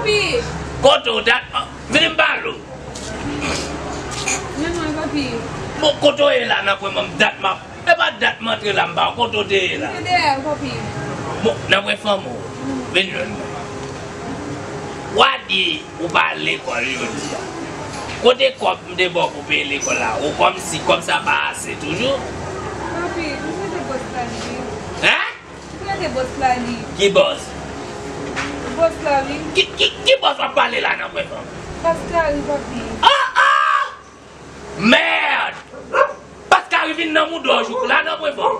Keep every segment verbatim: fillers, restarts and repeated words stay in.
Papi! Kote w dat? Vini m pale w. Men mwen, papi. Bon, kote w ye la nan pwen mwen, dat m ap. E pa dat m antre la, m pa w kote w te ye la. Mwen te dèyè w, papi. Bon, nan pwen fanm ou. Vin jwenn mwen. W a di ou pa al lekòl jodi a. Kote kòb m te ba w pou peye lekòl la? Ou kòmsi kòb sa pa ase toujou? Papi, m te bòs la, wi. Hein? Ou prete bòs la li. Ki bòs? Bòs la wi. Ki, ki, ki bòs w ap pale la nan pwen fanm? Paskari, papi. Ah, ah! Merde! Paskari vin nan mouda w jouk la nan pwen fanm.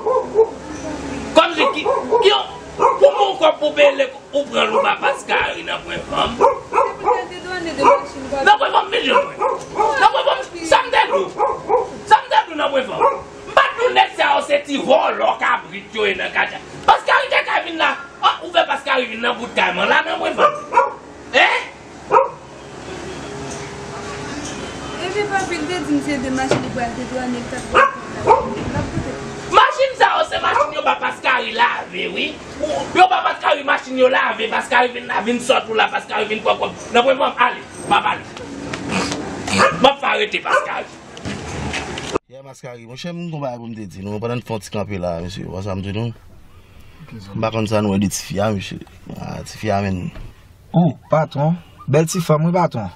Kòmsi ki, ki, pou moun kòb pou peye lekòl, ou pran l ou ba Paskari nan pwen fanm. Nan pwen fanm, vin jwenn mwen. Nan pwen fanm, sa m te di w? Sa m te di w nan pwen fanm? M pa t di w nèg sa yo se ti vòlò kabrit yo ye nan katye a. Paskari te ka vin la. Ah, ou fè Paskari vin nan bout kay mwen la nan pwen fanm. Hein? Ebyen, papi, l te di m se de machin li pral detwane, l t ap detwane. L ap pote. Machin sa yo se machin yo ba Paskari lave, wi. Yo ba Paskari machin yo lave, Paskari vin la, vin sòt ou la, Paskari vin pran kòb. Nan pwen fanm, ale, m ap ale. M ap fè arete Paskari. Yeah, Paskari, monchè, m gon bagay pou m te di nou. Pandan n fè yon ti kanpe la, mesye, w wè sa m di nou? M pa konn sa nou wè de tifi a, mesye. Ah, tifi a, menn. Oh, patwon. Bèl ti fanm, wi, patwon.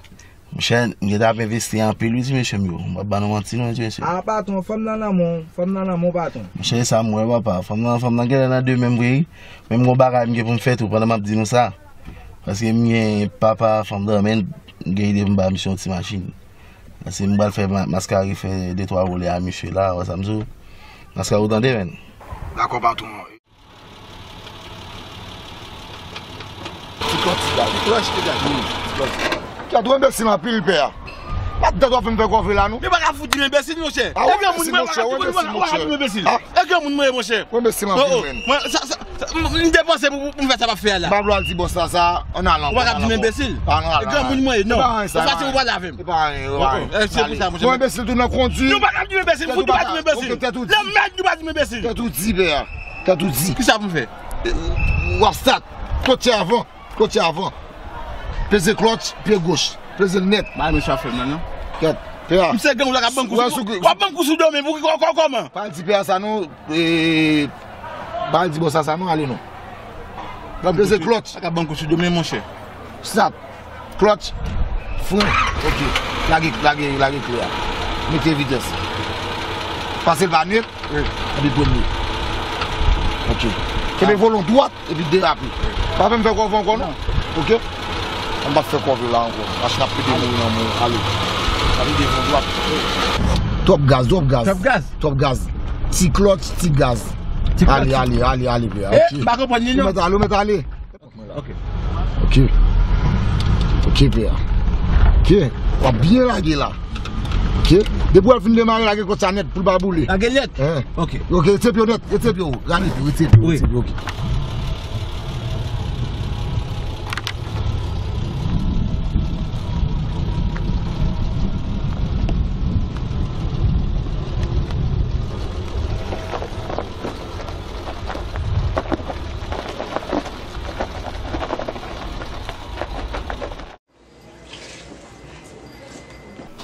Monchè, m gentan ap envesti anpil, wi, ti mesye m yo. M p ap ba nou manti, non, ti mesye. Ah, patwon, fanm nan nan men w, fanm nan nan men w, patwon. Monchè, e sa m wè, papa. Fanm nan, fanm nan genlè nan de men m vre, wi. Men m gon bagay m gen pou m fè tou, pandan m ap di nou sa. Paske m gen papa fanm nan, men m gen ide pou m ba misye yon ti machin. Paske m pral fè ma-, Maskari fè de twa wole a misye la, wè sa m di w. Maskari, ou tande, menn? Dakò, patwon. Ti klòch, ti gaz. Ti klòch, ti gaz. Ti klòch, ti gaz. Kèt, ou enbesil anpil, pè a. Pa t dat w ap vin fè kòve la, non. Yo pa ka fout di m enbesil, monchè. Ah, ou enbesil, monchè, ou enbesil, monchè. E granmoun mwen ye, monchè. Ou enbesil anpil, menn. Mwen, sa, sa, sa, m, m te panse pou, pou m fè sa m ap fè a la. M pa vle al di bòs la sa, ann al ankò. Ou pa ka di m enbesil. E granmoun mwen ye, non. E pa anyen sa, e pa anyen. Ou fache, ou pale avè m. E pa anyen, e pa anyen. Ou enbesil tou nan kondi. Nou pa ka di m enbesil, fout nou pa di m enbesil. Nan mèd nou pa di m enbesil. Tèt ou di, pè a. Tèt ou di. Kisa pou m fè? W ap stat. Klotye avan. Klotye avan. Peze klòtch, pye goch. Peze l nèt. Bay mesye afè m nan, non. Kèt, pè a. M se gang ou la k ap ban m kou sou, w ap ban m kou sou do men pou ki kò, kò, kòman? Pa di pè a sa non, e, pa di bòs la sa non, ale non. Peze klòtch. Sa k ap ban m kou sou do men, monchè. Stat. Klòtch. Fren. Ok. Lage, lage, lage kle a. Mete vitès. Pase l pa nèt. Wi. Epi premye. Ok. Kenbe volon dwat epi derape. Pa fè m fè kòve ankò non. Ok? An pa fè kòve la ankò. Machin ap pede mouri nan men w. Ale. Epi devon dwat. Twòp gaz, twòp gaz. Twòp gaz? Twòp gaz. Ti klòtch, ti gaz. Ti klòtch. Ale, ale, ale, ale, pè a. Ok. M pa konprann li non. Ou mèt ale, ou mèt ale. Ok. Ok. Ok, pè a. Ok. W ap byen lage la. Ok. Depi w al fin demare, lage kòt sa nèt pou l pa boule. Lage nèt? Hein. Ok. Ok, retire pye w nèt. Retire pye w. Rale pye w, retire pye w, wi, retire pye w. Ok.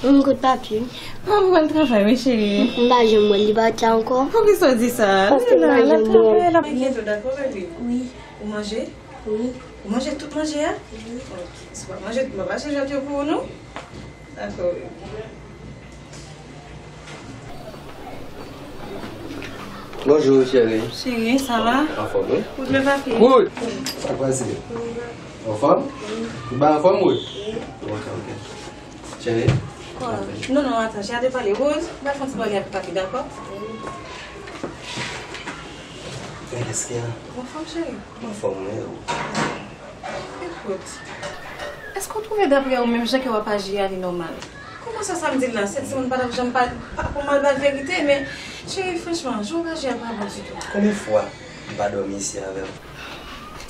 Yon kout papye. Mwen pral travay, wi, cheri. M pa janm wè l, li pati ankò. Poukisa w di sa? Paske m pa janm wè l. L ap travay, l ap... Enkyete w, dakò, baby? Wi. Ou manje? Wi. Ou manje tout manje a? Wi. Ok. Si w pa manje tout, m ap achte jwèt yo pou ou, non? Dakò, wi. Bonjou, cheri. Cheri, sa va? Anfòm, wi. Ou vle papye? Wood! Sa k pase? Anfòm? Ou pa anfòm, Wood? Ok, ok. Cheri? Kwa? Non, non, atan, cheri, te pale. Wood, ba fon ti pale avèk papi, dakò? Men kèske a? Anfòm, cheri. Anfòm, wi. Ekout, èske w twouve daprè ou menm jan ke w ap aji a li nòmal? Kòman sa, sa m di l la? Se timoun pa t ap janm pa, pa pou mal ba l verite, men cheri, franchman, jan w ap aji a pa bon ditou. Konbyen fwa m pa dòmi isi avè w?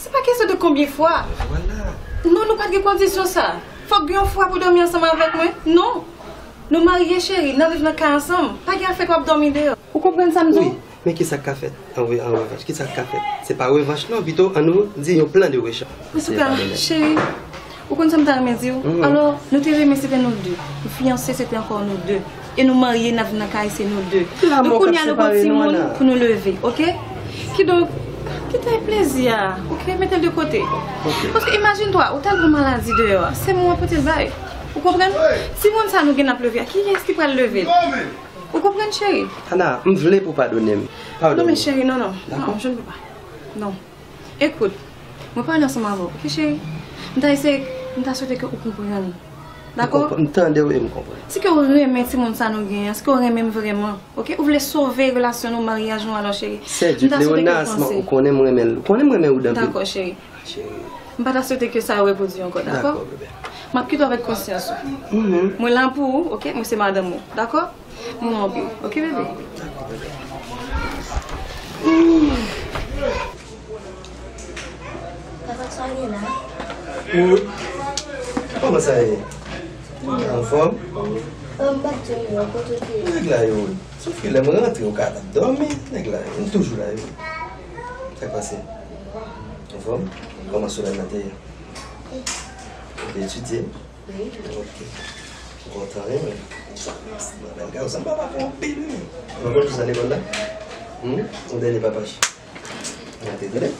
Se pa kesyon de konbyen fwa. Vwala. Non, nou pa t gen kondisyon sa. Fòk gen yon fwa pou dòmi ansanm avèk mwen. Non. Nou marye, cheri, n ap viv nan kay ansanm. Pa gen afè ke w ap dòmi deyò. Ou konprann sa m di w? Wi. Men kisa k ka fèt an re-, an revanch? Kisa k ka fèt? Se pa revanch non, pito ann nou di yon plan de rechanj. Antouka, cheri, Ou konn sa m ta renmen di w? Alò, nou te renmen se te nou de. Nou fiyanse se te ankò nou de. E nou marye, n ap vin nan kay, se nou de. Donk kounye a nou gon timoun pou nou leve, oke? Kidonk, kite plezi a, oke? Mete l de kote. Paske imajine twa, ou t al pran maladi deyò a, se mwen w ap pote l bay. Ou konprann? Timoun sa nou gen n ap leve a, kiyès ki pral leve l? Ou konprann, cheri? Ana, m vle pou w padone m. Padone m. Non, men cheri, non, non. Non, je ne peux pas. Non. Ekout, mwen pale ansanm avè w, oke, cheri? M ta eseye, m ta swete ke ou konprann. Dakò? M konprann, m tande w e m konprann. Si ke w renmen timoun sa nou genyen an, si ke w renmen m vrèman, oke? Ou vle sove relasyon nou, maryaj nou, alò, cheri. M ta swete ke w panse. Ou konnen m renmen l. Ou konnen m renmen Wood anpil. Dakò, cheri. Cheri. M pa ta swete ke sa yo repwodui ankò, dakò? Dakò, bebe. M ap kite w avèk konsyans ou. Mwen la pou ou, oke? Mwen se madanm ou, dakò? M renmen w anpil, oke, bebe? Dakò, bebe. Papa, sa w gen la? Wood. Kòman sa ye? Anfòm? Anfòm, m pa t janm wè w, kote w te ye? Nèg la yo. Sòf ke lè m rantre, ou ka t ap dòmi. Nèg la yo. M toujou la yo. Sa k pase? Anfòm? Kòman semèn nan te ye? Ou te etidye? Wi. Ok. Ou kontan, wi, men. Mwen bèl gason, m papa fè anpil, wi. Ou konn tout sa lekòl la? Hmm? Ou dènye papa. Mwen te tande.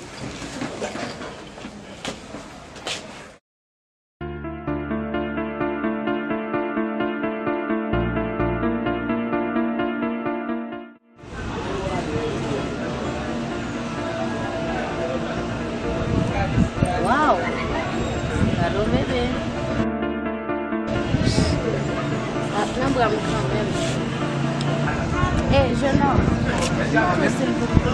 Waw! Gade yon bebe. Ap nan bra m kanmenm. Ey, jenòm, montre silvouplè.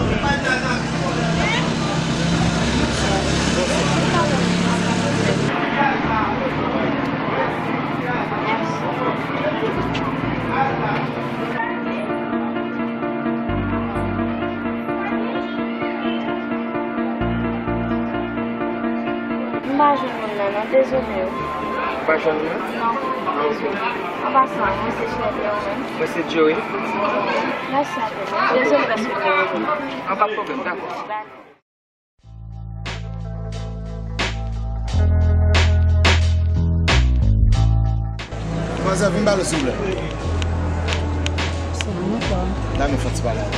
M pa jwenn moun nan non, dezole wi. Ou pa jwenn moun nan? Non, dezole. An pasan, mwen se Shirley, ou menm? Mwen se Joey. Mèsi anpil. Dezole paske m te rele. An, pa pwoblèm, dakò. Manzè, vin pale, silvouplè. Sa va, mon frè? La, nou fè ti pale avè w.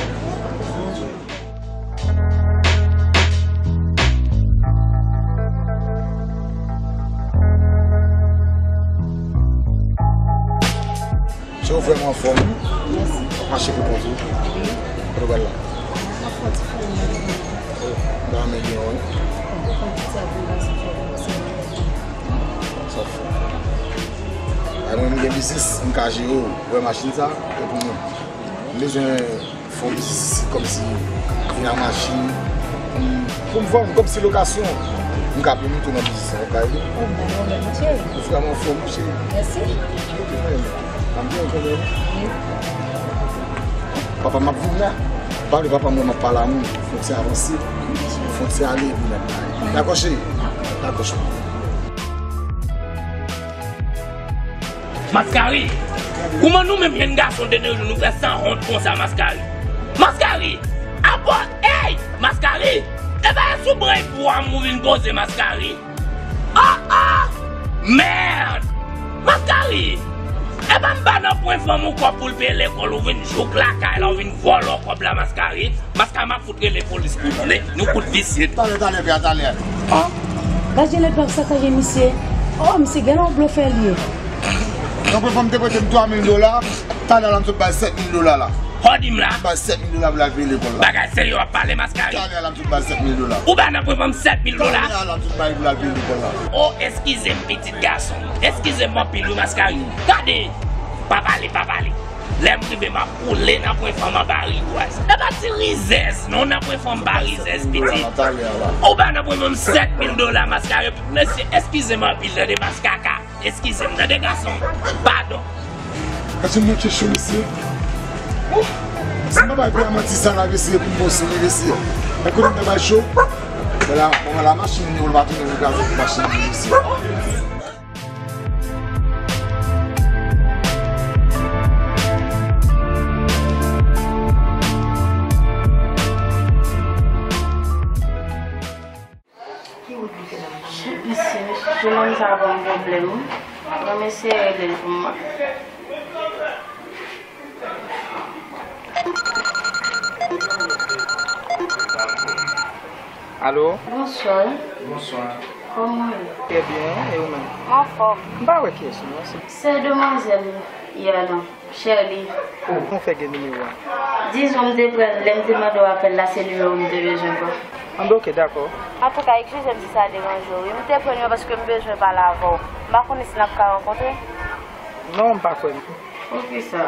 Cheri, ou vrèman anfòm, wi. Mèsi. W ap mache pou kont ou? Wi. Kote w pral la? M ap fè yon ti fouye nan legliz. Oh, m ta renmen gen yon, wi. Ou konn ti abitasyon fè kòmanse nan legliz. Sa w fè? Ay, mwen, m gen biznis, m ka jere w. Ou wè machin sa, e pou mwen. M bezwen fè yon biznis isit kòmsi vin ak machin. Pou m, pou m vann kòmsi lokasyon. M ka peye m tou nan biznis la, ou ka ede m? Oh, m pa gen pwoblèm, mon cheri. Ou vrèman anfòm, wi, cheri. Mèsi. Ou byen, ou byen? Wi. Papa, m ap vin la. Pale papa, mwen, m ap pale a moun. Fòk se avanse. Fòk se ale, epi n ap bay. Dakò, cheri? Dakò, cheri. Maskari! Kouman nou menm jenn gason de nos jours nou fè sanwont konsa, Maskari? Maskari! Apa, ey! Maskari! Epa e sou bren bwa m ou vin poze, Maskari? Ah, ah! Mèd! Maskari! Epa m pa nan pwen fanm ou kòb pou l peye lekòl, ou vin jouk lakay la, ou vin vòlò kòb la, Maskari. Maskari, m ap fout rele polis pou nou, ne, nou fout visye. Talè, talè, pè, talè. Ah, gad jan nèg la sakaje misye. Oh, misye gen yon blofè li ye. Yon pwen fanm te prete m twa mil dola, talè la m sot bay sèt mil dola la. Hò di m la. M bay sèt mil dola pou l al peye lekòl la. Bagay serye w ap pale, Maskari. Talè la m sot bay sèt mil dola. Ou bay nan pwen fanm sèt mil dola? Talè la m sot bay pou l al peye lekòl la. Oh, eskize m, pitit gason. Eskize m anpil wi, Maskari. Gade, pa pale, pa pale. Lè m rive, m ap boule nan pwen fanm anba rigwaz. E pa ti rizèz non, nan pwen fanm pa rizèz, pitit. Ou bay nan pwen fanm sèt mil dola, Maskari. Mesye, eskize m anpil, tande, maskaka. Eskize m, tande, gason. Padon. Gad yon manje cho, mesye. Ouf! Si m pa bay pè a manti sa la, mesye, pou m bon sou li, mesye. Mwen konnen m ta bay cho. Vwala, vwala, machin li, ou pa tounen pou kraze pou machin li, mesye. Mesye, jenòm Sa pa yon pwoblèm, wi. Mwen eseye rele l pou mwen. Alo? Bonswa. Bonswa. Kòman w ye? Trè byen, e ou menm? M anfòm. M pa wè kiyès non, se. Se demwazèl yè lan. Shirley. Oh, mwen fè gen nimewo a. Dizon m te pran l, lè m te mande w apèl la, se nimewo m te bezwen pran. Anben, ok, dakò. Antouka, eskize m si sa deranje w, wi. M te pran nimewo paske m bezwen pale avè w. M pa konnen si n ap ka rankontre. Non, m pa kwè. Poukisa?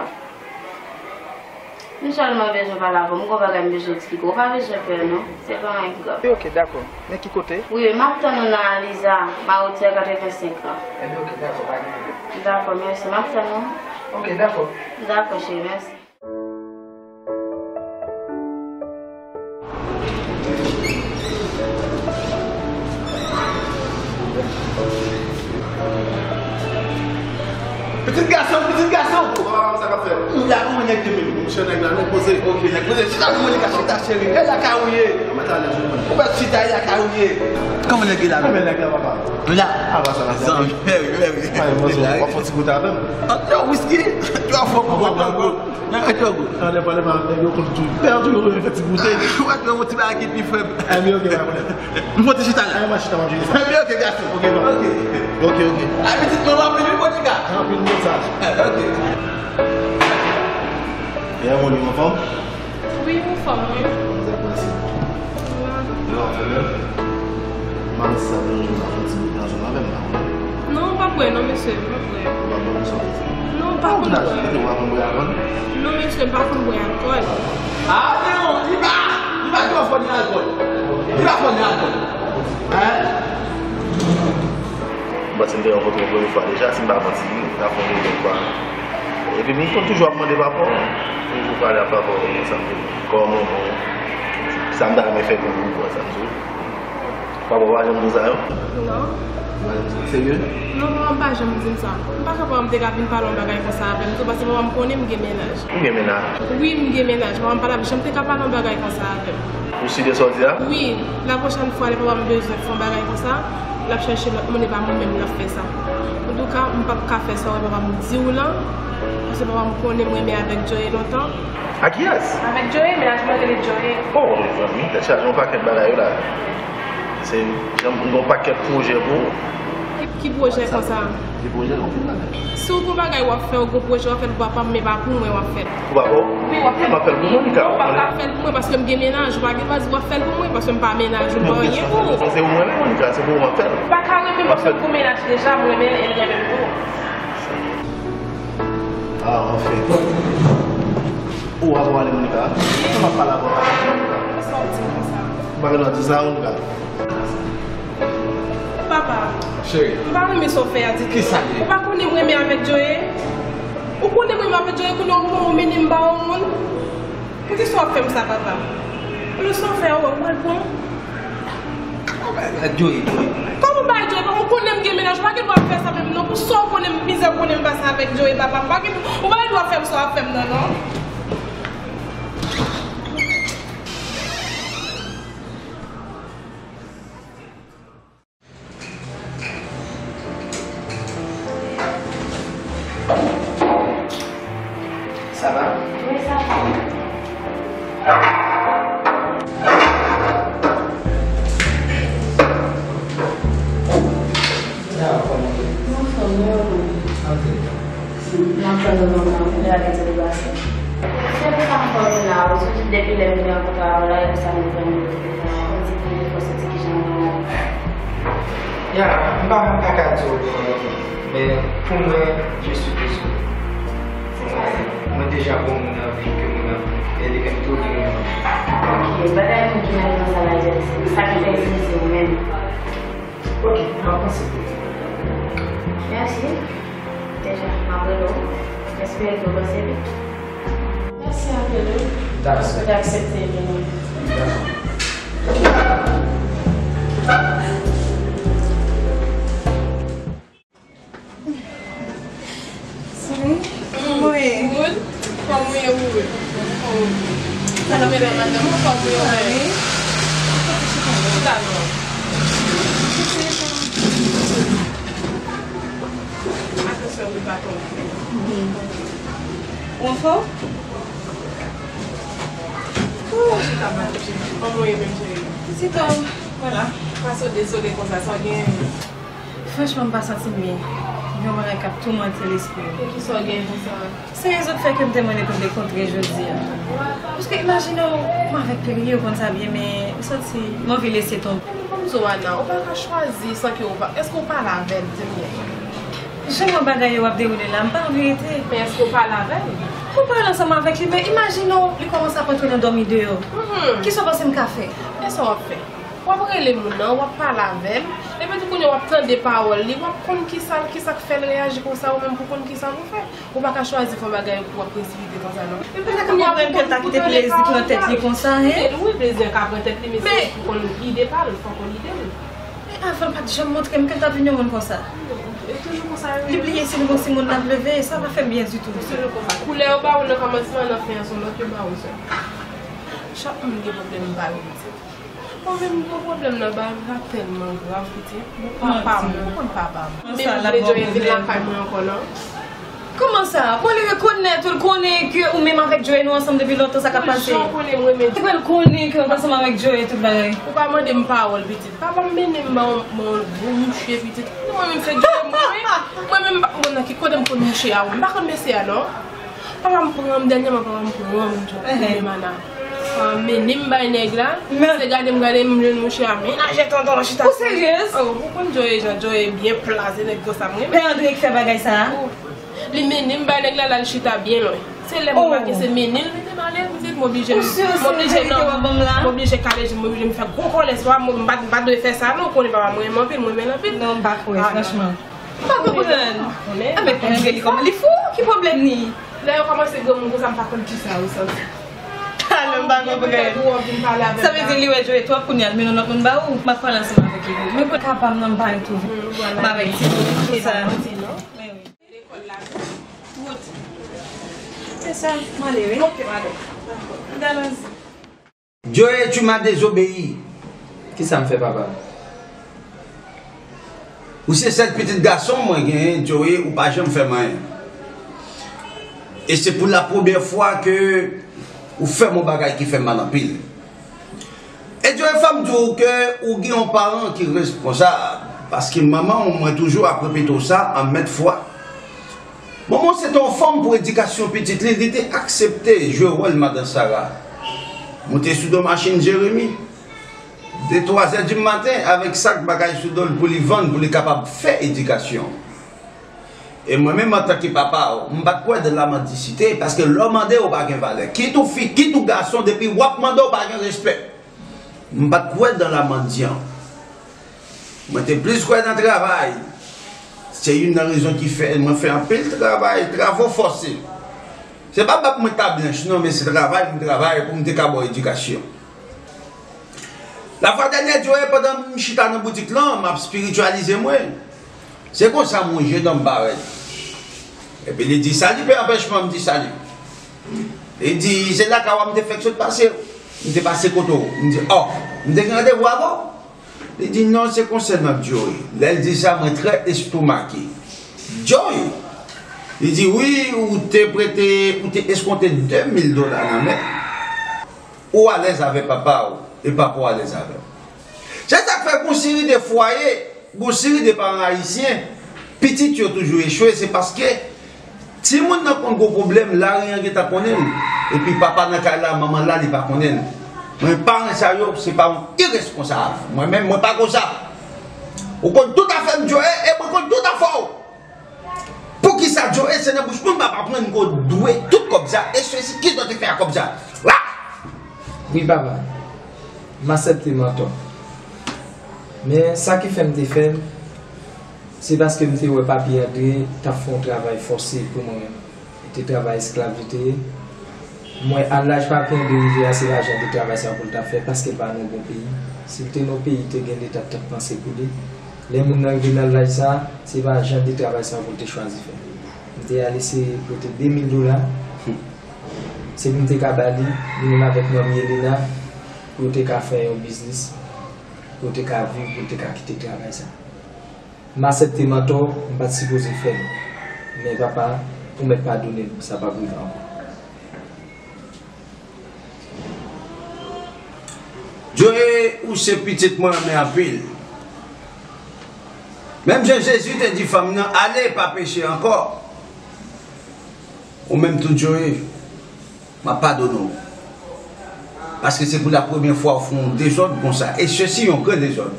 M sèlman bezwen pale avè w. M gon bagay m bezwen eksplike w. Ou pa bezwen pè, non. Se pa anyen ki grav. Ok, dakò. Men ki kote? Wi, m ap tann ou nan Aliza, Mawotyè katrevensenk lan. Enben, ok, dakò, pa gen pwoblèm. Dakò, mèsi. M ap tann ou. Ok, dakò. Dakò, cheri, mèsi. Pitit gason, pitit gason! Kòman sa k ap fèt? M la, kòman nèg yo menm? Monchè, nèg la, nèg poze. Ok, nèg poze. Chita, non, Monica, chita, cheri. E lakay ou ye? Ou mèt alèz, wi, mwen. Ou mèt chita, e lakay ou ye? Kòman nèg yo la menm? Kòman nèg la, papa? M la. Ava sa, la. Zanmi, mèri, mèri. Ay, mwen, w ap fè ti goute avè m? Ah, non, whisky. Twa fò, twa gwo. Nan, twa gwo. Anlè pale mal, nèg yo konn tou. Pè an toujou renmen fè ti goute. Ou wè, yon ti bagay ki pi fèb. Enben, ok, pa pwoblèm. M fò ti chita la. Ay, m a chita, m ap jere sa. Enben, ok, gason. Ok, non. Ok. Ok, ok. Ay, pitit mwen, w ap vin, wi, Monica. Anpil mesaj. Ok. E, moun yo anfòm? Wi, m anfòm, wi. Mwen, mèsi. Yo, anfòm, yo. Mari sa byen jwenn nan yon ti bout nan zòn avè m la, wi. Non, m p ap bwè, non, mesye, m p ap bwè. Ou p ap bwè, mesye? Non, m pa konn bwè. Ou pa konn bwè alkòl? Non, mesye, m pa konn bwè alkòl. Ah, non, li pa, li pa twò fò nan alkòl. Li pa fò nan alkòl. Hein? M panse m te rankontre w premye fwa deja, si m pa manti, n ap fè yon dezyenm fwa. Epi m konn toujou ap mande papa w, toujou pale ap papa w konsa, kòman w, sa m ta renmen fè pou ou, konsa, m di w. Papa w pa janm di w sa, non? Non. Serye? Non, papa m pa janm di m sa. M pa kwè papa m te ka vin pale yon bagay konsa avè m tou, paske papa m konnen m gen mennaj. Ou gen mennaj? Wi, m gen mennaj. Papa m pa t ap janm te ka pale yon bagay konsa avè m. Ou si de sa w di a? Wi, lapwochèn fwa lè papa m bezwen fè yon bagay konsa, l ap chèche lòt moun, e pa mwen menm l ap fè sa. Antouka, m p ap ka fè sa w wè papa m di w lan, paske papa m konnen m renmen avèk Joey lontan. A kiyès? Avèk Joey, mennaj mwen rele Joey. Oh, mezanmi, tèt chaje yon pakèt bagay yo la. Se, jan m gen yon pakèt pwojè pou ou. Ki, ki pwojè konsa? Ki pwojè nou fin la? Si w gon bagay w ap fè, w gon pwojè w ap fè l pou papa m, men pa pou mwen w ap fè l. Pou papa w? Wi, w ap fè l. M ap fè l pou Monica. Non, w pa ka fè l pou mwen paske m gen mennaj. Ou pa gen dwa di w ap fè l pou mwen paske m pa mennaj ou, m pa anyen pou ou. Se ou mwen menm, Monica, se pou ou m ap fè l. Ou pa ka renmen m paske m gon mennaj deja, m renmen l e l renmen m tou. Ah, anfen. Ou a pale Monica? Sa m ap pale avè w la? Sa w di m konsa? Ou pa gen dwa di sa, Monica. Papa, cheri, m pa renmen sa w fè a ditou. Kisa l ye? Ou pa konnen m renmen avèk Joey? Ou konnen m renmen avèk Joey, kounye a w pran w mennen m ba yon moun? Poukisa w ap fè m sa, papa? Kounye sa w fè a, w wè, w pral pran. Kòman w bay Joey, Joey? Kòman w bay Joey? Papa, ou konnen m gen mennaj, ou pa gen dwa ap fè sa menm non. Pou sa w konnen m, mizè w konnen m pase avèk Joey, papa, m pa gen, ou pa gen dwa fè m sa w ap fè m nan, non. Sa va? Wi, sa va. Nan fòm, wi. Antre. N ap tann ou lontan, wi, lè a te depase. Se pou sa m fè w vin la, wi, sitou depi lè m te rankontre avè w la, e pou sa m fè m vin la, on ti pil de fòs, on ti kijan nan la. Ya, m pa menm pa ka di w, men pou mwen, je suis désolé. Mwen deja gon moun nan vi ke mwen nan, e li menm tou li menm. Ok, bagay moun ki nan vi sa la, se sa ki fè eskize w menm. Ok, m ap panse pou ou. Mèsi. Deja, m ap rele w. M espere ke w panse vit. Mèsi anpil, wi. Dakò. Paske w te aksepte vini. Dakò. Wi. Good. Kòman w ye, Wood? Kòman w ye, madanm? Kòman w ye? Wi. Chita non. Ou anfòm? Ou chita mal, chita. Kòman w ye menm, cheri? Pitit, vwala. Pase w dezole konsa, sa w gen? Franchman, m pa santi m byen. Gen yon bagay k ap toumante lespri m. E kisa w gen konsa? Se rezon k fè ke m te mande pou n te kontre jodi a. Paske imajine w, mwen avèk Perrier, ou konn sa byen, men m santi m anvi lese tonbe. Ban m di w, Ana, ou pa ka chwazi san ke ou pa, èske ou pale avè l, di m byen? Jan w wè bagay yo ap dewoule la, m pa anvi rete. Men èske w pale avè l? Mwen pale ansanm avèk li, men imajine w, li kòmanse ap antre nan dòmi deyò. Mhm. Kisa w panse m ka fè? Men sa w ap fè? W ap rele moun nan, w ap pale avè l, epi tou kounye a w ap tande pawòl li, w ap konn kisa, kisa k fè l reyaji konsa, ou menm pou konn kisa pou fè. Ou pa ka chwazi fè yon bagay epi w ap presipite konsa, non. Epi kounye a pou konn, pou tande pawòl la. Wi, plezi an ka pran tèt li, men se pou konn ide pa l, fòk ou ide l. Men avan l pa t janm montre m ke l t ap vin yon moun konsa. E toujou konsa yo ye. Li bliye si l gon timoun l ap leve, sa pa fè m byen ditou. Se toujou konsa. Koulè yo ba ou nan kòmansman, nan fen an, se yon lòt yo ba ou, sè. Chak moun gen pwoblèm pa yo, pitit. Mwen menm, gon pwoblèm nan ba m la tèlman grav, pitit. Bon, papa m, ou konn papa m. Men m vle Joel vin lakay mwen ankò, non. Kòman sa? Bon, li rekonèt ou, l konnen ke ou menm avèk Joey nou ansanm depi lontan, sa k ap pase. Jan w konnen m renmen Joey. Epi l konnen ke w ansanm avèk Joey tout bagay. Ou pa mande m pawòl, pitit. Papa m mennen m ba yon, ba yon gwo mouche, pitit. Mwen menm se Joey m renmen. Mwen menm m pa konn nan ki kote m konn mouche a, m pa konn mesye a non. Papa m pran m, dènyèman papa m pran m, Joey, menm Ana. Ah, mennen m bay nèg la. Se gade m gade m jwenn mouche a menaje tonton an chita. Ou seryez? Oh, ou konn Joey jan Joey byen pla, se nèg konsa m renmen. Pè Andre k fè bagay sa a? Oh. Li mennen m bay nèg la, l al chita byen lwen. Se lè m remake se mennen l mete m ale, pitit, m oblije, m oblije nan, m oblije kale je m, m oblije m fè gwo kòlè swa, m pa, m pa dwe fè sa non, ou konnen papa m renmen anpil, m renmen l anpil. Non, m pa kwè, franchman. M pa konprann. A, men Andre li kòman? Li fou? Ki pwoblèm li? Lè yo kòmanse granmoun konsa, m pa konn kisa yo santi. Talè m pa konprann. Sa vle di li wè Joey twòp kounye a, l mennen yon lòt moun ba ou? M ap pale ansanm avèk li. Men kote papa m nan m pa retwouve. M avèk ti bout konsa. Men wi. Lekòl la tou. Wout. Se sa, m ale wi. Ok, m ale. Dakò. M t al ansanm. Joey, tu m'as désobéi. Kisa m fè, papa? Ou se sèl pitit gason mwen genyen, Joey, ou pa janm fè m anyen. E se pou la premyè fwa ke ou fè m yon bagay ki fè m mal anpil. E Joey, fò m di w ke ou gen yon paran ki responsab, paske manman w, mwen toujou ap repete w sa an mèt fwa. Manman w se te yon fanm pou edikasyon pitit li, li te aksepte jwe wòl madan Sara. Moute sou do machin Jeremi, de twa zè di maten, avèk sak bagay sou do l pou li vann, pou li kapab fè edikasyon. E mwen menm, antanke papa w, m pa t kwè dan la mandisite, paske lè w mande, w pa gen valè. Kit ou fi, kit ou gason, depi w ap mande, w pa gen respè. M pa t kwè dan la mandyan. Mwen te plis kwè nan travay. Se youn nan rezon ki fè mwen fè anpil travay, travo fòse. Se pa m ap mwen ta blanch non, men se travay m travay pou m te ka ba w edikasyon. Lafwa dènyè, Joey, pandan m chita nan boutik lan, m ap espirityalize mwen. Se konsa m wè je dan m parèt. Epi li di, "Sali, pè anpèchman," m di, "Sali." Li di, "Se lakay w a m te fèk sot pase. M te pase kote w." M di, "Ò, m te gen randevou avè w?" Li di, "Non, se konsènan Joey." Lè l di sa, mwen trè estomake. "Joey?" Li di, "Wi, ou te prete, ou te eskonte de mil dola nan men. Ou alèz avè papa w, e papa w alèz avè w." Se sa k fè gon seri de fwaye, gon seri de paran ayisyen, pitit yo toujou echwe, se paske timoun nan konn gon pwoblèm, lari an gentan konnen l, epi papa nan kay la, manman la, li pa konnen l. Men paran sa yo, se paran iresponsab. Mwen menm, mwen pa konsa. Ou konn tout afè m, Joey, e mwen konn tout afè w. Poukisa Joey, se nan bouch mwen m ap aprann ke w dwe tout kòb sa, e sesi, kisa w te fè ak kòb sa? Wa! Wi, papa. M aksepte m antò. Men, sa ki fè m te fè l, se paske m te wè papi Andre t ap fè yon travay fòse pou mwen menm. Li te travay esklav, li te ye. M wè a laj papi Andre rive a, se pa jan de travay sa pou l t ap fè, paske l pa nan yon bon peyi. Si l te nan yon peyi, te gen leta k t ap panse pou li. Lè moun nan rive nan laj sa, se pa jan de travay sa pou l te chwazi fè. M te al eseye pote de mil dola. Se pou m te ka ba li, li menm avèk manmi Elena, pou yo te ka fè yon biznis, pou yo te ka viv, pou yo te ka kite travay sa. M aksepte m antò, m pa t sipoze fè l. Men papa, ou mèt padone m, sa p ap rive ankò. Joe, ou se pitit mwen renmen anpil. Menm jan Jezi te di fanm nan, "Ale, pa peche ankò." Ou menm tou, Joe, m ap padone w. Paske se pou la premyè fwa ou fè yon dezòd konsa. E sesi yon gran dezòd.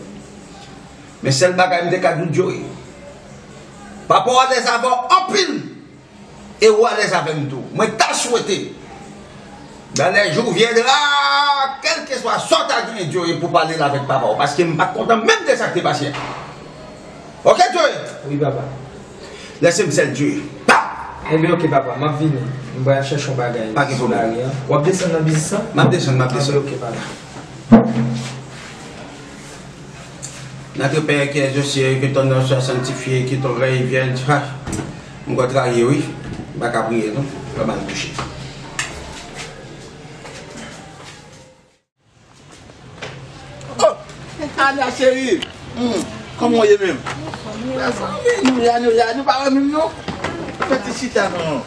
Men sèl bagay m te ka di w, Joe, papa w alèz avè w anpil. E ou alèz avè m tou. Mwen ta swete, dans les jours viendra, kèlkeswa sa w ta genyen, Joe, pou pale l avèk papa w, paske m pa t kontan menm de sa k te pase a. Oke, Joe? Wi, papa. Lèse m sèl, Joe. Pa! Ebyen, oke, papa, m ap vini. M pral chèche yon bagay sou lari an. Pa gen pwoblèm. W ap desann nan biznis lan? M ap desann, m ap desann. Anben, oke, papa. Notre Père qui es aux cieux, que ton nom soit sanctifié, que ton règne vienne. Ah, m kontrarye, wi. M pa ka priye, non. Fè m al kouche. Oh! Ana cheri! Hmm, kòman w ye menm? Mezanmi, nou la, nou la, nou pa wè menm non? Fè ti chita non.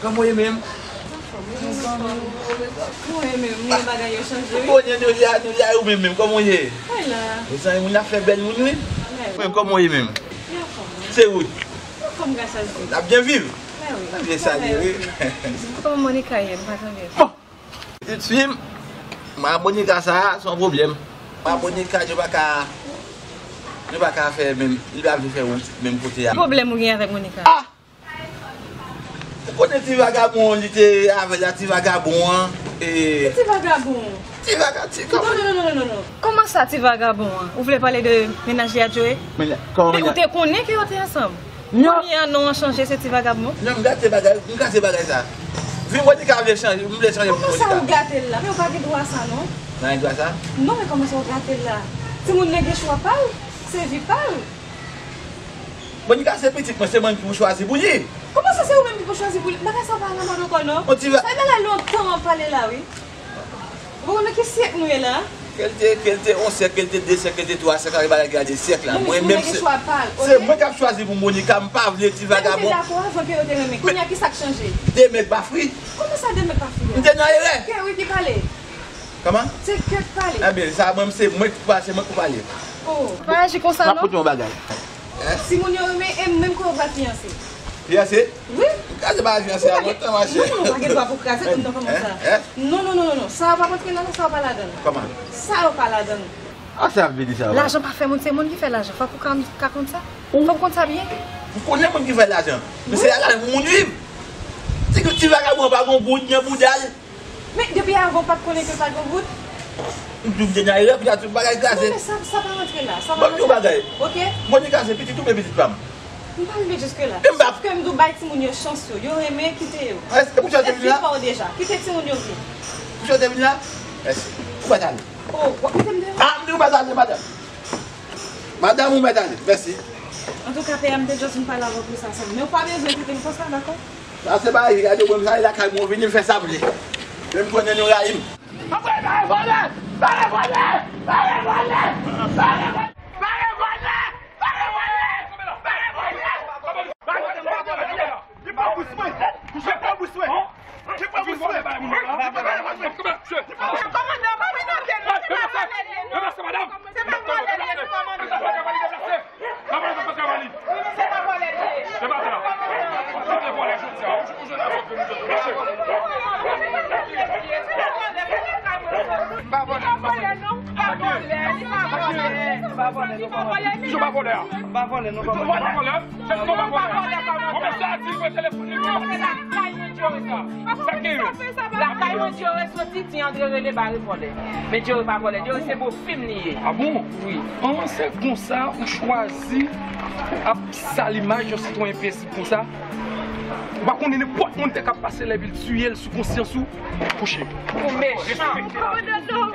Kòman w ye menm? Mwen menm, mwen bagay yo chanje, wi. Kounye a nou la, nou la, ou menm menm, kòman w ye? Mwen la. Mezanmi, moun ap fè bèl moun, wi. Mwen, kòman w ye menm? Se wout. Anfòm, gras a Dye. N ap byen viv. Mwen wi. N ap byen salye, wi. Kòman Monica ye? M pa tande. Bon. Pitit fi m, Monica sa a, se yon pwoblèm. Monica, yo pa ka, yo pa ka fè menm, li pa vle fè wout menm kote a. Ki pwoblèm ou gen avèk Monica? Ah! Ou konnen ti vagabon li te avè l la, ti vagabon an, e... Ki ti vagabon? Ti vaga-, ti... Non, non, non, non, non, non. Kòman sa, ti vagabon an? Ou vle pale de mennaj li a, Joe? Men, kòman... Men ou te konnen ke yo te ansanm? Non. Kounye a non an chanje, se ti vagabon? Non, m gate bagay, m gate bagay sa. Vin Monica vle chanje, m vle chanje pou Monica. Kòman sa ou gate l la? Men ou pa gen dwa sa non. Nan gen dwa sa? Non, men kòman sa ou gate l la? Timoun nan gen chwa pa l, se vi pa l. Monica se pitit mwen, se mwen ki pou chwazi pou li. Kòman sa se ou menm ki pou chwazi pou li? Bagay sa pa nan mòd ankò non. Sa bagay lontan w ap pale la wi. Ou pa konn nan ki syèk nou ye la? Ke l te, ke l te yon syèk, ke l te de syèk, ke l te twa syèk, sa se bagay ki gade syèk la. Mwen menm se, se mwen k ap chwazi pou Monica, m pa vle ti vagabon. Men nou te dakò avan ke yo te renmen. Kounye a ki sa k chanje? De mèg pa fri. Kòman sa de mèg pa fri a? M te nan erè. Kè wi ki pale. Kòman? Se kè k pale. Ebyen, sa mwen, se mwen ki pa, se mwen ki pale. Oh. Pa aji konsa non. M ap konte yon bagay. Timoun yo renmen e m menm kote w pral fiyanse. Fiyanse? Wi. M kraze bagay fiyanse a lontan, machè. Non, non, non, pa gen dwa pou kraze tout nan kòman sa. Non, non, non, non, non. Sa yo pa rantre la, non, sa yo pa ladan l. Kòman? Sa yo pa ladan l. A sa ap vini sa yo. Lajan pa fè moun, se moun ki fè lajan. Fòk ou ka, ka konn sa. Fòk ou konn sa byen. M konnen moun ki fè lajan. Men se lajan pou moun viv. Ti, ti vagabon pa gon goud nan bouda l. Men depi avan w pa t konnen ke l pa t gon goud? M di w m te nan erè, kounye a tout bagay kraze. Non, men sa, sa pa rantre la, sa pa rantre la. Ban m di w bagay. Oke? Monica se pitit ou, men pitit pa m. M pa rive jiske la. Sòf ke m di w bay timoun yo chans yo, yo renmen, kite yo. Èske pou sa w te vin la? Fè fi pa w deja, kite timoun yo vin. Pou sa w te vin la? Mèsi. Ou pa t ale. Oh, w ap kite m deyò? A, m di w pa t ale, madanm. Madanm, ou mèt ale. Mèsi. Antouka, pè a, m te just vin pale avè w pou sa sèlman. Men ou pa bezwen kite m konsa, dakò? Sa se bagay, gade, ou menm sa, e lakay mwen ou vini, m fè sa m vle. Men m konnen nou rayi m. Antre, bare vòlè! Bare vòlè! Bare vòlè! Bare vòlè! Bare vòlè! Bare vòlè! Bare vòlè! Li pa bous mwen! Li pa bous mwen! Li pa bous mwen! Kòmandan, pa menote l non, se pa vòlè l ye non. Se pa vòlè l ye non, kòmandan. Wi, men se pa vòlè l ye. M pa vòlè, m pa vòlè. Li pa vòlè, li pa vòlè. Li pa vòlè, non, pa vòlè. Li pa vòlè. Kèk moun pa vòlè. Bon, men sa di mwen telefòn li, men se lakay mwen Joe sa. Sa gen yo? Lakay mwen Joe soti, ti Andre rele bare vòlè. Men Joe pa vòlè, Joe se bo fim li ye. A bon? Wi. An, se konsa ou chwazi ap sal imaj yon sitwayen peyizan konsa? Ou pa konnen nenpòt moun te ka pase la epi l tiye l sou konsyans ou? Kouche. Ou mechan.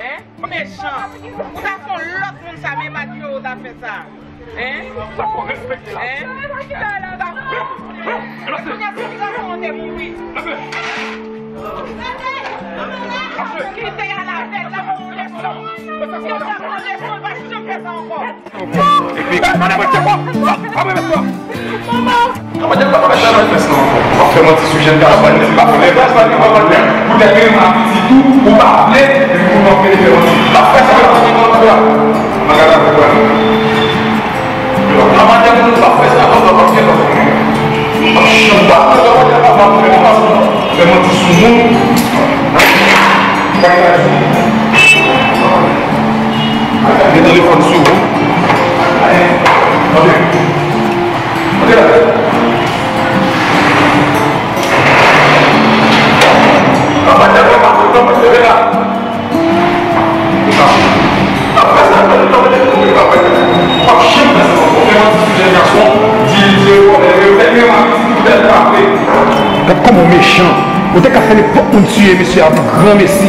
Hein? Mechan. Ou ta fè yon lòt moun sa, men pa Joe ou ta fè sa. Hein? Sa fò respekte la. Hein? Kounye a si ti gason an te mouri. Kite y al avè l, l ap pran leson. Si w t ap pran leson, l pa t janm fè Epi, madan mwen te bon. W ap remèt mwen. W ap fè manti sou jèn gason, li pa vòlè, li pa vòlè. Poutèt menm a piti tou, ou pa vle, epi pou nou ap vin fè manti. W ap fè sa, w ap fè sa. Nan gade avèk mwen. Nan madanm nou, w ap fè sa, w ap fè sa. W ap fè manti sou moun. Gen telefòn sou ou. Antre. Antre la. Antre la. Gad kòman w mechan. Ou te ka fè nenpòt moun tiye mesye a pou granmesi.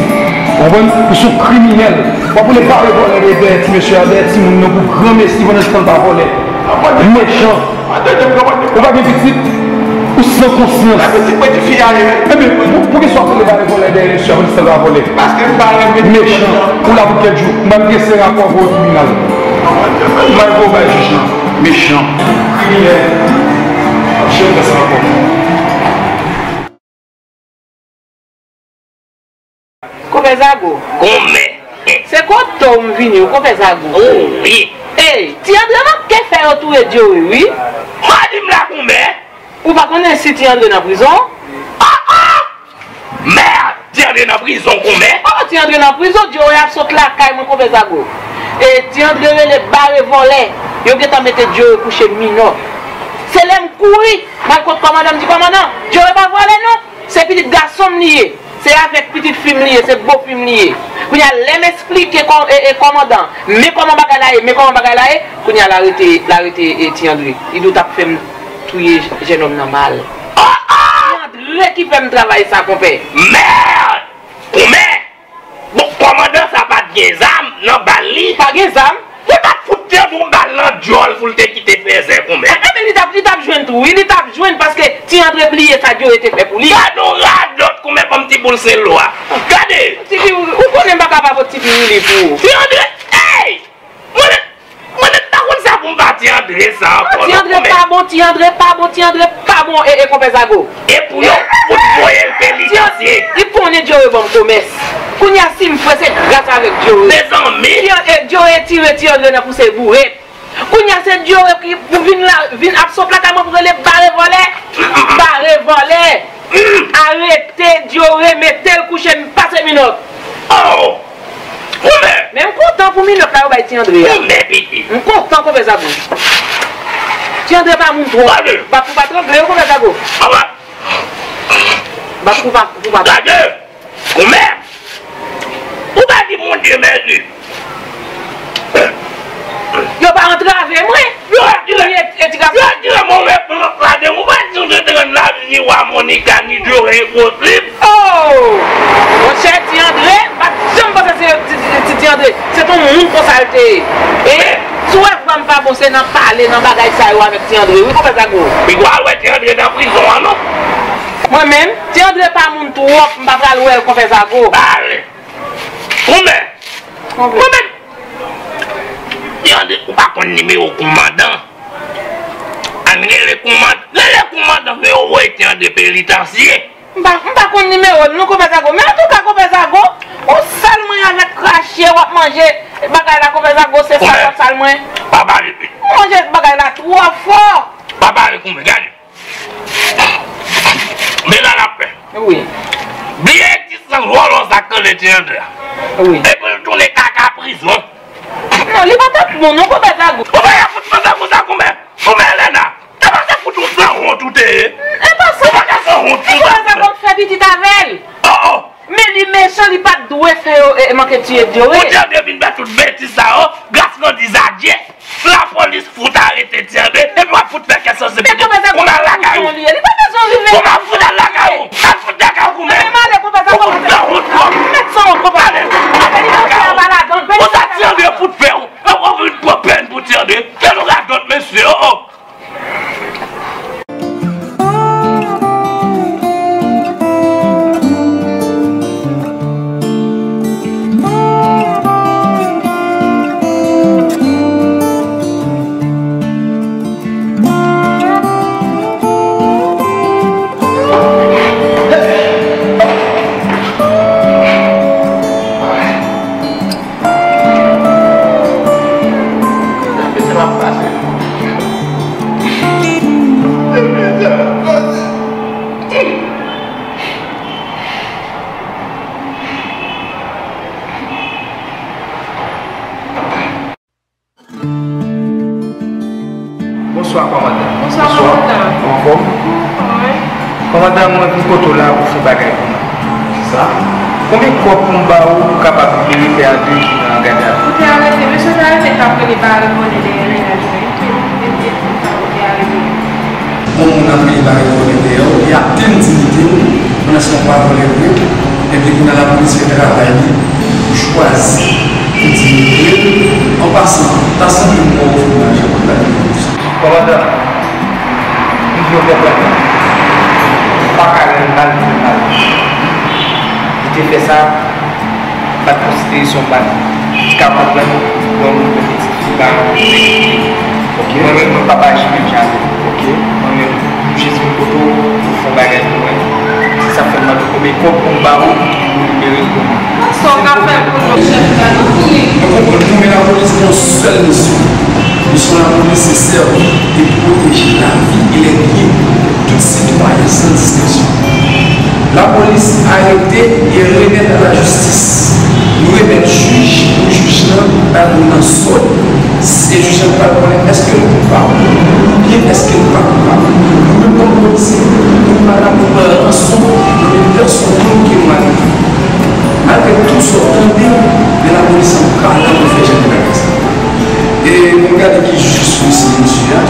Ou konprann? Ou se yon kriminèl. W ap vle bare vòlè dèyè ti mesye a, dèyè timoun nan pou granmesi pandan tan l pa vòlè. Mechan. Ou pa gen pitit? Ou san konsyans. Ebyen, pou, poukisa w ap vle bare vòlè dèyè mesye a pandan tan l pa vòlè? Mechan. Ou la pou kèk jou. M pral trese rapò voye tribinal. M pral voye bay jij lan. Mechan. Kriminèl. Ap janm fè sa ankò. Konpè Zago. Konmè. Se kote w m vini, w konpè Zago. O wi. Ey, Ti Andre manke fè yo touye Djore, wi. Madi m la konmè. Ou pa konnen si Ti Andre nan prizon? Ah, ah! Mèd! Ti Andre nan prizon konmè. Oh, Ti Andre nan prizon, Djore ap sot lakay mwen, konpè Zago. E Ti Andre rele bare vòlè. Yo gentan mete Djore kouche minò. Se lè m kouri, m al kot kòmandan, m di, "Kòmandan, Djore pa vòlè non. Se pitit gason m li ye. Se avèk pitit fi m li ye, se bo fi m li ye." Kounye a, lè m esplike kò-, e, e, kòmandan, men kòman bagay la ye, men kòman bagay la ye, kounye a, l arete, l arete, e, Ti Andre. Li di w t ap fè m touye jènòm nan mal. Oh, oh! Ti Andre ki fè m travay sa, konpè. Mèd! Konmè! Bon, kòmandan sa pa t gen zam nan bal li. Pa gen zam? Pou l pa t fout tande yon bal nan dyòl pou l te kite fèzè konmè. Enben, li t ap, li t ap jwenn tou, wi, li t ap jwenn paske Ti Andre bliye sa Djore te fè pou li. Gade yon radòt konmè kòm ti boul selo a. Gade! Ti fi, ou konnen m pa ka pa pot ti fi Willy pou ou. Ti Andre, ey! Mwen menm, mwen menm pa konn sa pou m ba Ti Andre sa ankò non, konmè. Ti Andre pa bon, Ti Andre pa bon, Ti Andre pa bon, e, e, konpè Zago. E pou yo fout voye l penitansye. Li konnen Djore ban m komès. Kounye a, si m fre, se gras avèk Djore. Mezanmi! Ti, e, Djore tire Ti Andre nan pou se bourèt. Kounye a, se Djore ki pou vin la, vin ap sot lakay mwen pou rele bare vòlè. Bare vòlè. Arete Djore, mete l kouche, pase minòt. Oh! Konmè! Men m kontan pou minòt la yo bay Ti Andre a. Konmè, pitit? M kontan, konpè Zago. Ti Andre pa moun twòp. Gade! Bat pou pa trangle yo, konpè Zago. Apa? Bat pou pa, pou pa. Gade! Konmè! Ou pa di Bondye mèsi. Yo pa antrave mwen. Yo di, yo di, yo di, mwen wè plant la de, ou pa di, ou te rann lavi ni Wa Monika, ni Djore enposib. Oh! Monchè, Ti Andre, m pa t janm panse se Ti, Ti, Ti, Ti Andre. Se t on moun konsa l te ye. E si w wè vwa m pa bon, se nan pale, nan bagay sa yo avèk Ti Andre, wi, konpè Zago. Pi gwa wè Ti Andre nan prizon an, non? Mwen menm, Ti Andre pa moun twòp, m pa pral wè l, konpè Zago. Ale! Konmè! Konmè! Ti Andre, ou pa konn nimewo kòmandan? Ann rele kòmandan, rele kòmandan, fè yo voye Ti Andre penitansye. M pa, m pa konn nimewo l non, konpè Zago. Men antouka, konpè Zago, ou sèl mwen avèk krache, w ap manje bagay la, konpè Zago, se sa w ap sal mwen. Pa pale plis. Ou manje bagay la twò fò. Pa pale konmè, gade. Men la l ap fè. Wi. Bliye egzistans vòlò sa k rele Ti Andre a. Wi. Epi l tounen kaka prizon. Non, li pa t ap bon non, konpè Zago. Konpè, y ap fout panse konsa, konpè. Konpè Elena. E pa se fout yon sanwont ou te ye. E pa sa. Ou pa ka sanwont konsa. E konpè Zago, m fè pitit avè l. Oh, oh. Men li mechan, li pa t dwe fè yo, e, manke tiye Djore. Pou Djore vin fè tout betiz sa yo, gras grandi zadye, lapolis fout arete Ti Andre, epi w ap fout fè kè sanse pou li. Ou al lakay ou. Li pa bezwen rive. Ou pa fout al lakay ou. Al fout lakay ou, koumen. Ou fout fè wont twòp. Mèt san wont, konpè. Ale. Pou sa Ti Andre fout fè ou. Ou vin pran pèn pou Ti Andre. Kè nou radòt, mesye, oh, oh. Madanm, mwen vin kote w la pou fè yon bagay pou mwen. Kisa? Konbyen kòb pou m ba ou pou w kapab libere pè Andre ki nan gadavi? Ou te arete, mesye te arete k ap rele pa rele vòlè dèyè mennaj mwen. Epi, epi, epi, sa ou te arete. Yon moun ap rele pa rele vòlè dèyè w, li atenn diyite w, pandan se yon pa vòlè vre, epi kounye a lapolis fè travay li pou chwazi pou diyite l. An pasan, ta sanble m wè w fè yon bagay pou l la. Kòmandan, m di w klè klè, m pa ka rann mal pou mal. Li te fè sa, m pa t konsidere se yon bandi. M ka konprann lè yon moun pran pitit fi ba yon nèg ki. Ok. Mwen menm, mwen p ap aji menm jan avè w. Ok. Mwen menm, m jis vin kote w pou w fè yon bagay pou mwen. Se sa k fè m mande w konbyen kòb pou m ba ou pou w libere l pou mwen. Sa w ka fè pou nou, chèf la, nou fini. Mwen konprann nou, men lapolis gen yon sèl misyon. Misyon lapolis se sèvi e pwoteje lavi e lè byen tout sitwayen san distenksyon. Lapolis arete e remèt a lajistis. Nou remèt jij pou jij lan ba nou nan sòd. E jij lan pral konnen èske l koupab oubyen èske l pa koupab. Nou menm kòm polisye, nou pa la pou pran ranson nan men pèsonn moun ke nou arete. Malgre tou sa w tande, men lapolis an pa la pou fè jan de bagay sa. E pou n gade ki jij ki sou dosye a.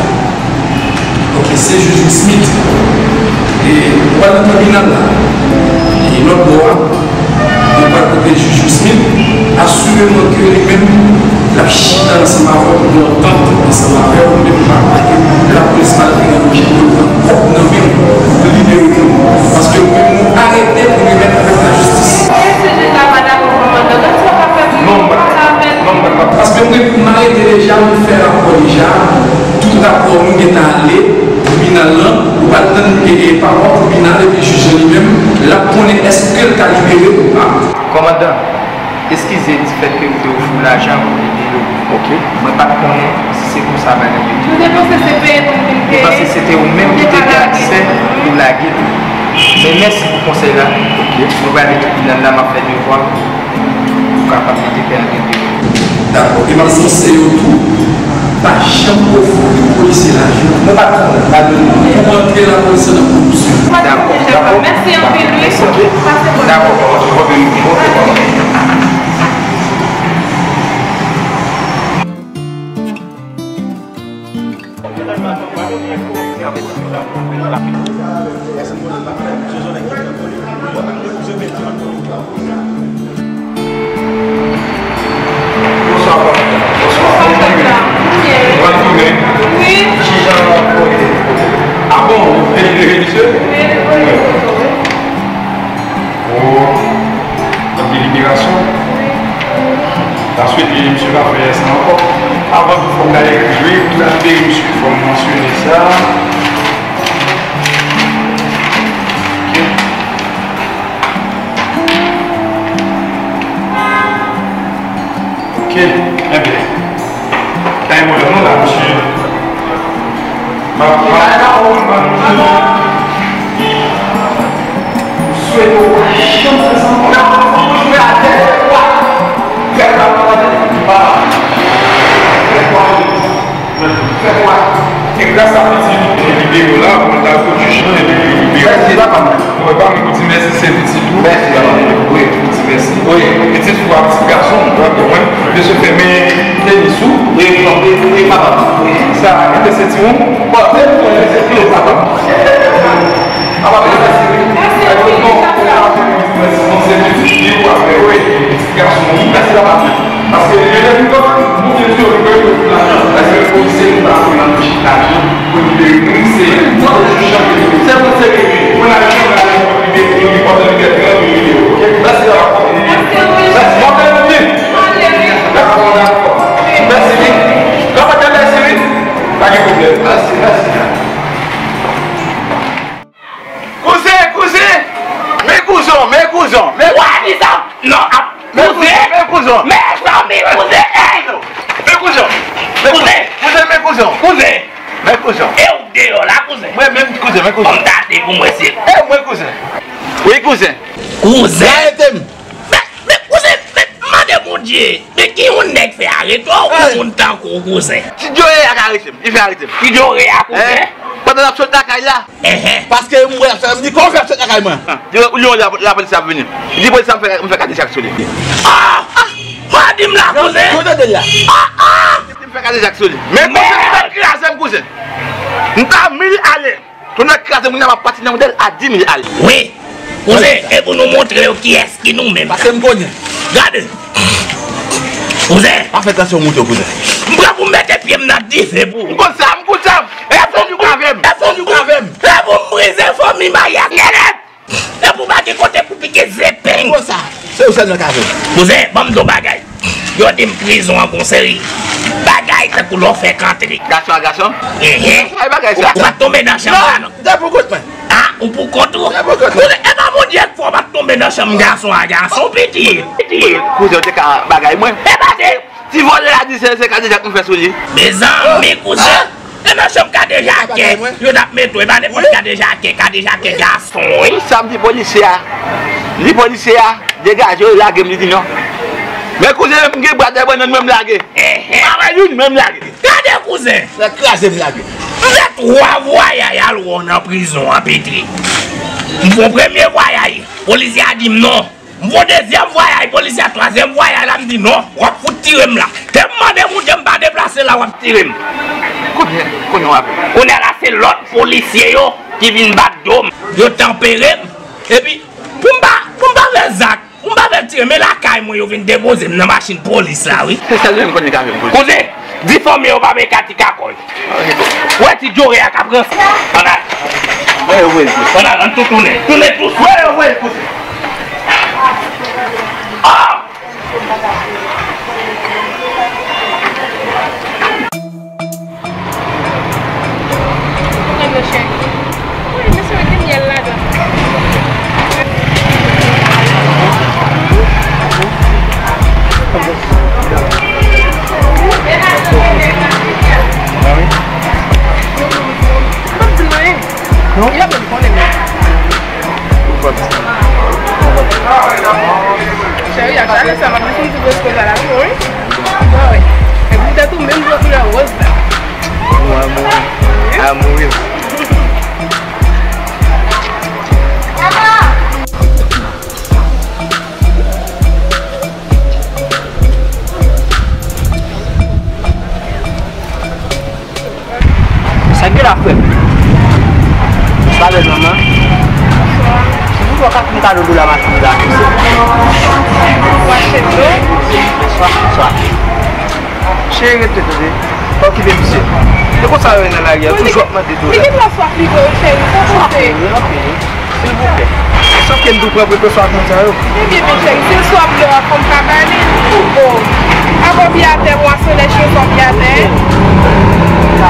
Ok, se jij Smith. E ou pral nan tribinal la. E lòt bò a, ou pral kote jij Smith. Asireman ke li menm, l ap chita ansanm avè w, pran yon tant ansanm avè w, ou menm ou pral kote lapolis malveyan yo ki pran kòb nan men w pou libere moun. Paske ou menm nou arete pou remèt avèk lajistis. Èske se jij la pa dakò, kòmandan? Gad sa w ka fè pou nou, non, m pa dakò. Paske m gen, m arete deja, m fè rapò deja. Tout rapò nou gentan ale tribinal lan, ou pral tann, e, e, pawòl tribinal epi jij lan li menm, l ap konnen èske l ka libere ou pa. Kòmandan, eskize difèt ke m te ofri w lajan pou libere w. Ok. Mwen pa t konnen si se konsa bagay yo te ye. Mwen te panse se peye pou m vin peye. Mwen panse se te ou menm ki te gen aksè pou lage l. Men mèsi pou konsèy la. Ok. Mwen prale tribinal la, m ap fè devwa m. Ou kapab mete pè an dènye. Dakò. E m ap sanse yo tou, pa janm ofri tout polisye lajan. Mwen pa t konnen, pa de non. Pou antre lapolis nan koripsyon. Dakò, dakò. Mèsi anpil, wi. Pase bòn. Dakò, pase bòn. Bonswa, papa. Bonswa. Bonswa, papa. Ou ap tounen? Wi. Kijan w ap pwofite? Ah bon, ou vin de Venise? Wi, wi. Oh, anpil liberasyon. Wi. N ap swete misye pa fè sa ankò. Avan tou, fò m ta ekri, wi, pou n libere misye, fò m mansyone sa. Ok. Ok, enben. Kay mwen non la, mesye. Ma, ma, m swete w pa janm fè sa ankò. Fè kwa. Fè kwa. Fè kwa. E gras a pitit ou, li libere w la, pou l ta al kot jij lan, epi li libere w. Mèsi, papa m. Mwen pa menm pou di mèsi, se pitit ou. Mèsi, papa m. Wi, pou di mèsi. Wi. Pitit ou a, pitit gason m, ou konprann? Mesye fèmen tenis ou. Wi, wi, wi, papa m. Wi. Sa, kite sentiwon. Bon, se pou mwen, se pou papa m. Papa m, mèsi. Mèsi, mèsi, papa. Mèsi, mèsi, mèsi. Mèsi, mèsi. Mèsi, papa. Paske lè nou konn moun de Dye, nou konn moun de Dye, nou konn lajan, paske polisye nou pa konn nan lojik lajan, pou libere moun, se, se pou chanje. Se pou se pou lajan, lajan, pou libere, pou li pòte li tèt li, pou libere, ok? Mèsi, papa. Mèsi, mèsi. Dakò, dakò. Mèsi, wi. Papa, mèsi, wi. Pa gen pwoblèm. Mèsi, mèsi. Kouzen, kouzen! Men kouzen, men kouzen, men... Wa di sa? Non, ap... Men kouzen, men kouzen! Mezanmi, kouzen, ey! Men kouzen! Men kouzen! Kouzen, men kouzen! Kouzen! Men kouzen! E ou deyò la, kouzen? Mwen menm, kouzen, men kouzen! Ban m tate pou mwen, se... E mwen, kouzen! Wi, kouzen! Kouzen! Arete m! Men, men, kouzen, men, mande Bondye, men ki yon nèg fè arete w, yon moun tankou w, kouzen? Ti Djore a ka arete m, li fè arete m. Ti Djore a, kouzen? Hein? Pandan l ap sot lakay la. Paske m wè l ap sot, m di, "Kòman w fè ap sot lakay mwen?" Li, li, li, lapolis ap vini. Li di, "Polis ap fè, m fè kadejak sou li." Ah! Ah! Wa di m la, kouzen! Yo tande l la. Ah, ah! Li di m fè kadejak sou li. Men kouzen, li t ap kraze m, kouzen. M ta mil ale. Tonè kraze moun nan, m ap pati nan modèl a di mil ale. Wi. Kouzen, e pou nou montre yo kiyès ki nou menm. Paske m konnen. Gade. Kouzen. Pa fè tansyon moute, kouzen. M pran pou m mete pye m nan dife pou ou. M konn sa, m konn sa. E pou w avè m. E pou w avè m. E pou m brize fanmi Mayès nèt. E pou w pa gen kote pou pike zepeng. Konsa, se ou sèlman k avè m. Kouzen, ban m di w bagay. Yo di m prizon an gon seri bagay tankou lè w fèk antre. Gason a gason? Enhen. Ay bagay sa. Ou pa t tonbe nan chanm la non. Te pou kont mwen. Ah, ou pou kont ou? Te pou kont mwen. Kouzen, e pa Bondye k fè w pa t tonbe nan chanm gason a gason, pitit. Kouzen, ou te ka bagay mwen. E pa te. Ti vòlè a di se, se kadejak m fè sou li. Mezanmi, kouzen. E nan chanm kadejakè yo t ap mete w, e pa nenpòt kadejakè, kadejakè gason, wi. Sa m di polisye a, li polisye a, degaje w, lage m, li di non. Men kouzen, m gen bwa dèyè bannann mwen, m lage. Enhen. M pa wè youn, men m lage. Gade kouzen. Sa kraze m lage. M fè twa vwayay al wè w nan prizon an, pitit. M fè yon premye vwayay, polisye a di m non. M fè yon dezyèm vwayay, polisye a, twazyèm vwayay la, m di non, w ap fout tire m la. Te m mande Bondye m pa deplase la, w ap tire m. Kounye, kounye w ap. Kounye a la, se lòt polisye yo ki vin bat do m. Yo tanpere m. Epi, pou m pa, pou m pa fè zak, pou m pa fè tire, men lakay mwen, yo vin depoze m nan machin polis la, wi. Se sèl yo m konnen k avè m, kouzen. Kouzen, di fanmi yo pa peye kati kakòy. Wè ti Djore a k ap ranse. Ann al. Wè yo voye l. Ann al, ann tou tounen. Tounen tou. Wè yo voye l, kouzen. Ah! Wi, mesye, gen myèl ladan. M p ap di l anyen. Non? Li p ap menm konnen menm. Cheri, a chak sa m ap di, fò m di kote koze la tou, wi. Epi poutèt ou menm, jwe koulè wòz la. Ou amour. Amour, wi. Sa k gen la, frè m? Bonswa, bèl manman. Bonswa. Si w ka fè m kado dlo la, m ap fè w la. Bonswa, bonswa. Cheri, rete, tande. Pa okipe misye. Se konsa yo ye nan lari a, toujou ap mande dlo la. Li gen dwa swaf li vre, wi, cheri, fò w koute. Silvouplè. Èske m dwe pran prekosyon ak moun sa yo? Ebyen, men cheri, si l swaf dlo a, fò m ka ba li. O, avan pye atè, mwasonnen chofè pye atè. Ou pa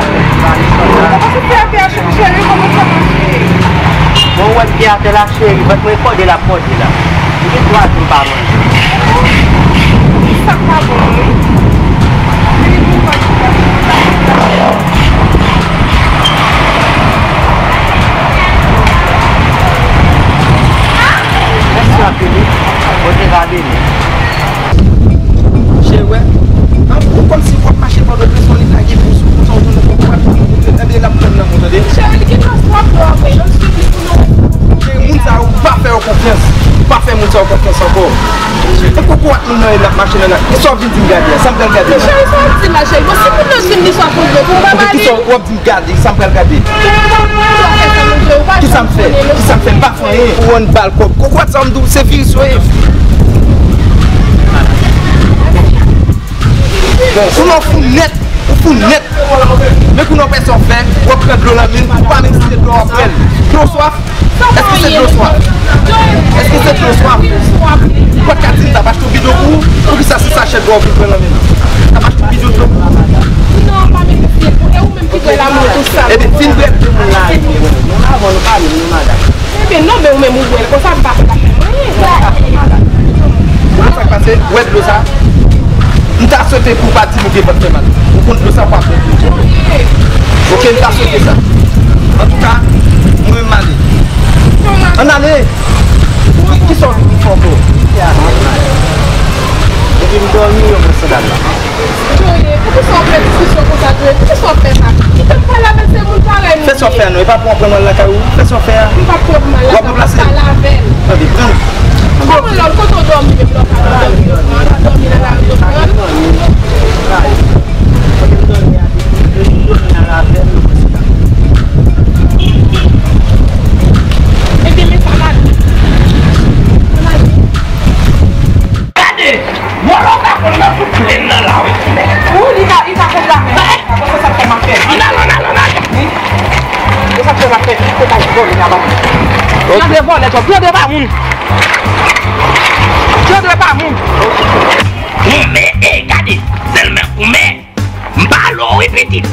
sou pye atè a, cheri, kòman sa mache? Bon, ou wè m pye atè la, cheri, vant mwen kòde l ap kòde la. M gen twa jou m pa manje. Sa pa bon, wi. Mèsi anpil, wi. Bondye va beni. Chè, wè. An, ou kòmsi w ap mache pandan tresò, li lage pou sou konsa, ou jwenn kokorat pou mwen, ebyen, l ap pran nan mwen, tande. Chè, li gen dwa swaf dlo a vre, jan l swiv li pou nou. Chè, moun sa yo, pa fè yo konfyans. Pa fè moun sa yo konfyans ankò. E kokorat moun nan, l ap mache nan la. E sa w vin di m gade a? Sa m pral gade la? Cheri, sa w ap di la, cheri? Bon, si moun nan di m li swaf dlo, pou m pa ba li? Poukisa w ap di m gade? Sa m pral gade? Kisa m fè? Kisa m fè? M pa fè anyen. Ou wè yon bal kòb. Kokorat sa w m di w, se viris yo ye. Bon, kounye a w fou nèt. Ou fou nèt. Men kounye a w pèsè w fè, w ap pran dlo nan men, ou pa menm si se dlo w ap pran. Dlo swaf? Èske se dlo swaf? Èske se dlo swaf? Ou pa t ka di m t ap achte yon bidon pou ou? Poukisa se sachè dlo w vin pran nan men m? T ap achte yon bidon dlo pou ou? Non, pa mete pye pou e ou menm ki bwè la mwen tou sal. Ebyen, fin bwè dlo moun la. Ebyen, non, men ou menm ou bwè l konsa, m pa fè l ap fè m anyen. Ou konn sa k pase? Ou wè dlo sa? M ta swete pou w pa di m ou gen vant fè mal. Ou konn dlo sa w pa bwè dlo. Ok, m ta swete sa. Antouka, mwen menm m ale. Ann ale! Ki, ki sa w vin fè ankò? Depi m dòmi, yo pran sandal la. Joye, poukisa w fè diskisyon konsa? Sa dwe, kisa w fè la? Kite m pale avèk se moun parèy nou. Fè sa w fè a non, e pa pou w pran m al lakay ou. Fè sa w fè a. M p ap pran pou m al lakay ou, m ap pale avè l. Tande, tann. Kòman lòt kote w dòmi menm lè w pa ka dòmi? Ou pa dòmi nan lari w pran l? Ebyen, men sa la. Gade! Vòlò ka konn nan tout plenn nan la, wi. Ou, li ka, li ka konn la, men. Hey! Sa konn se sa k fè m ap fè. Ann al, ann al, ann al. Wi. Se sa k fè m ap fè. Li konn al vòlè la ba. Ti Andre vòlè, Ti Andre pa moun. Ti Andre pa moun. Koumen, e gade, sèlman koumen. M pa lò wi pitit.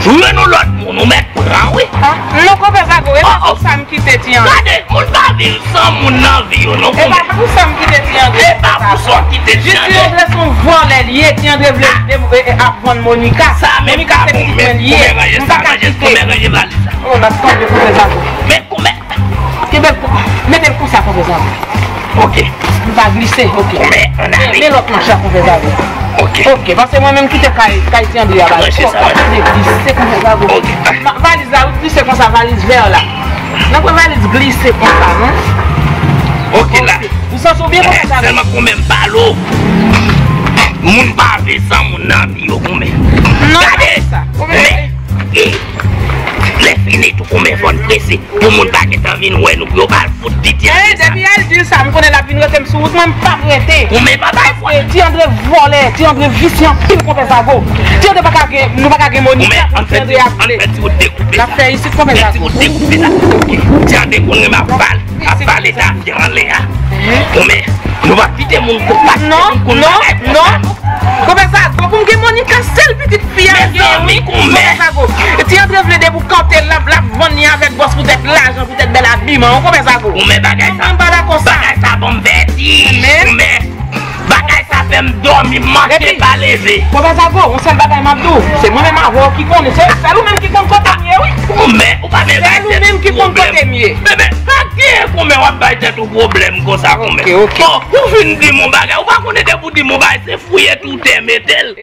Jwenn yon lòt moun ou mèt pran wi. Ah, non, konpè Zago, e pa pou sa m kite Ti Andre. Gade, moun pa viv san moun nan vi yo non. E pa pou sa m kite Ti Andre. E pa pou sa w kite Ti Andre. Jis Ti Andre se yon vòlè li ye, Ti Andre vle de- e- e- ap vann Monica. Sa menm Monica se pitit mwen li ye. M pa ka kite. Koumen ranje valiz la. Oh, n ap tonbe konpè Zago. Men koumen. Kenbe l kou-, mete l konsa konpè Zago. Ok. Li va glise, ok. Men, ann ale. Men lòt manch la konpè Zago. Ok. Ok, paske mwen menm kite kay, kay Ti Andre a ba li. Ranche sa, ranche. Li glise konpè Zago. Ok. Ma- valiz la, wi, glise konsa, valiz vè la. Nan pran valiz glise konsa, non? Ok, la. Ou santi w byen konpè Zago? Sèlman koumen m pale w. Moun pa viv san moun nan vi yo koumen. Non, gade sa. Men, e, lè fini tou koumen fò n prese. Pou moun pa gentan vin wè nou, pou yo pa al fout di Ti Andre sa. Depi Aldil sa, m konnen l ap vin rete m sou wout mwen, m p ap rete. Koumen pa bay fwa. Paske Ti Andre vòlè, Ti Andre visye anpil konpè Zago. Ti Andre pa ka gen, nou pa ka gen Monica pou Ti Andre ap vle. Ann fè ti wout dekoupe sa. N ap fè isit konpè Zago. Fè ti wout dekoupe sa. Ok. Ti Andre konn renmen ap pale, ap pale zafè anlè a. Koumen, nou pa kite moun kou pase moun kou bagay konsa. Non, non, non. Konpè Zago, pou m gen Monica, sèl pitit fi a m gen, wi. Mezanmi, koumen. Konpè Zago. Ti Andre vle depi w kante l, l ap, l ap vann li avèk bòs poutèt lajan, poutèt bèl abiman, wi, konpè Zago. Koumen bagay sa. Mwen pa dakò sa. Bagay sa ban m vètij. Koumen. Bagay sa fè m dòmi, m manke pa leve. Konpè Zago, yon sèl bagay m ap di w, se mwen menm avè w ki konnen, se sèl ou menm ki konn kote m ye, wi. Koumen, ou pa menm bay tèt ou pwoblèm. Sèl ou menm ki konn kote m ye. Bebe, pa gen koumen w ap bay tèt ou pwoblèm konsa, koumen. Ok, ok. Bon, ou fin di m yon bagay, ou pa konnen depi w di m yon bagay, se fouye tou tè mete l.